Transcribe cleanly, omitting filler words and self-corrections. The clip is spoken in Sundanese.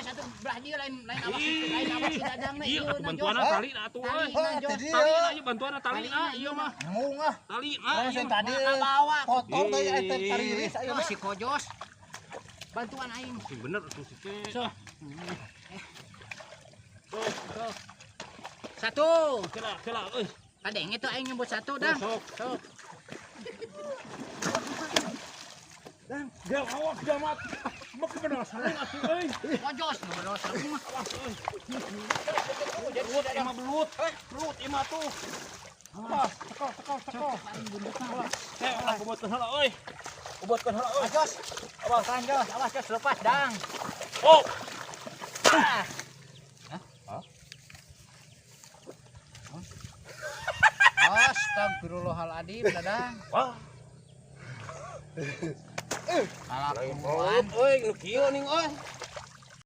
satu belah dia lain lain awak lain awak si Dadang Iya, ieu atuh na, bantuan Jos. tali atuh euy. Tali na, Jos. Tadi Tali ya. na ieu bantuan tali na ieu mah. Embung ah. Tali na Langsung ieu mah. tadi Kabawa. kotor teh eta tariris Oh, ayeuna. si Kojos. Bantuan aing. Sing bener atuh si teh. So. Sok, Sok. Satu. kela kela euy. Kadenge tuh aing nyebut satu dang. Sok. Sok. Dan gel awak jamat. Mak bener sarung atuh euy. Kojos nu bener sarung mah. Awas euy. Belut emah belut. Belut emah tuh. Awas, cekal cekal cekal. Aing bundutna. Eh, ulah kubatkeun heula euy. Kubatkeun heula euy. Awas Jos. Awas. Tahan Jos, awas Jos lepas dang. Oh, Ah. Hah? Astagfirullahaladzim, Dadang. Wah. Kalakuan. Euy, nu kieu ning euy.